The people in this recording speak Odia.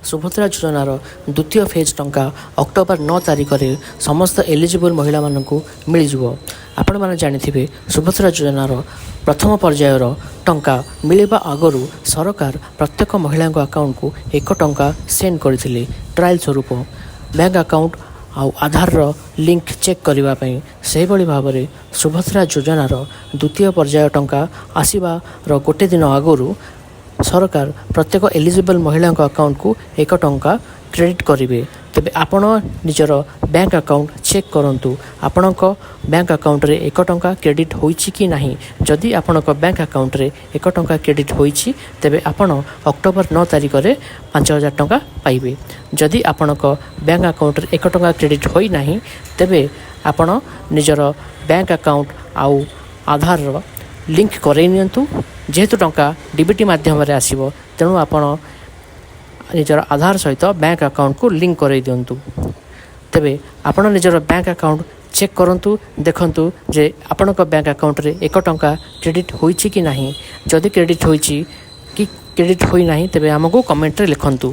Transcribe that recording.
ସୁଭଦ୍ରା ଯୋଜନାର ଦ୍ୱିତୀୟ ଫେଜ୍ ଟଙ୍କା ଅକ୍ଟୋବର 9 ତାରିଖରେ ସମସ୍ତ ଏଲିଜିବଲ୍ ମହିଳାମାନଙ୍କୁ ମିଳିଯିବ। ଆପଣମାନେ ଜାଣିଥିବେ, ସୁଭଦ୍ରା ଯୋଜନାର ପ୍ରଥମ ପର୍ଯ୍ୟାୟର ଟଙ୍କା ମିଳିବା ଆଗରୁ ସରକାର ପ୍ରତ୍ୟେକ ମହିଳାଙ୍କ ଆକାଉଣ୍ଟକୁ 1 ଟଙ୍କା ସେଣ୍ଡ କରିଥିଲେ, ଟ୍ରାଏଲ୍ ସ୍ୱରୂପ ବ୍ୟାଙ୍କ ଆକାଉଣ୍ଟ ଆଉ ଆଧାରର ଲିଙ୍କ ଚେକ୍ କରିବା ପାଇଁ। ସେହିଭଳି ଭାବରେ ସୁଭଦ୍ରା ଯୋଜନାର ଦ୍ୱିତୀୟ ପର୍ଯ୍ୟାୟ ଟଙ୍କା ଆସିବାର ଗୋଟେ ଦିନ ଆଗରୁ ସରକାର ପ୍ରତ୍ୟେକ ଏଲିଜିବଲ୍ ମହିଳାଙ୍କ ଆକାଉଣ୍ଟକୁ 1 ଟଙ୍କା କ୍ରେଡ଼ିଟ୍ କରିବେ। ତେବେ ଆପଣ ନିଜର ବ୍ୟାଙ୍କ ଆକାଉଣ୍ଟ ଚେକ୍ କରନ୍ତୁ, ଆପଣଙ୍କ ବ୍ୟାଙ୍କ ଆକାଉଣ୍ଟରେ 1 ଟଙ୍କା କ୍ରେଡ଼ିଟ୍ ହୋଇଛି କି ନାହିଁ। ଯଦି ଆପଣଙ୍କ ବ୍ୟାଙ୍କ ଆକାଉଣ୍ଟରେ 1 ଟଙ୍କା କ୍ରେଡ଼ିଟ୍ ହୋଇଛି, ତେବେ ଆପଣ ଅକ୍ଟୋବର 9 ତାରିଖରେ 5000 ଟଙ୍କା ପାଇବେ। ଯଦି ଆପଣଙ୍କ ବ୍ୟାଙ୍କ ଆକାଉଣ୍ଟରେ 1 ଟଙ୍କା କ୍ରେଡ଼ିଟ୍ ହୋଇନାହିଁ, ତେବେ ଆପଣ ନିଜର ବ୍ୟାଙ୍କ ଆକାଉଣ୍ଟ ଆଉ ଆଧାରର ଲିଙ୍କ କରାଇ ନିଅନ୍ତୁ। ଯେହେତୁ ଟଙ୍କା ଡିବିଟି ମାଧ୍ୟମରେ ଆସିବ, ତେଣୁ ଆପଣ ନିଜର ଆଧାର ସହିତ ବ୍ୟାଙ୍କ ଆକାଉଣ୍ଟକୁ ଲିଙ୍କ କରାଇ ଦିଅନ୍ତୁ। ତେବେ ଆପଣ ନିଜର ବ୍ୟାଙ୍କ ଆକାଉଣ୍ଟ ଚେକ୍ କରନ୍ତୁ, ଦେଖନ୍ତୁ ଯେ ଆପଣଙ୍କ ବ୍ୟାଙ୍କ ଆକାଉଣ୍ଟରେ 1 ଟଙ୍କା କ୍ରେଡ଼ିଟ୍ ହୋଇଛି କି ନାହିଁ। ଯଦି କ୍ରେଡ଼ିଟ୍ ହୋଇଛି କି କ୍ରେଡ଼ିଟ୍ ହୋଇନାହିଁ, ତେବେ ଆମକୁ କମେଣ୍ଟରେ ଲେଖନ୍ତୁ।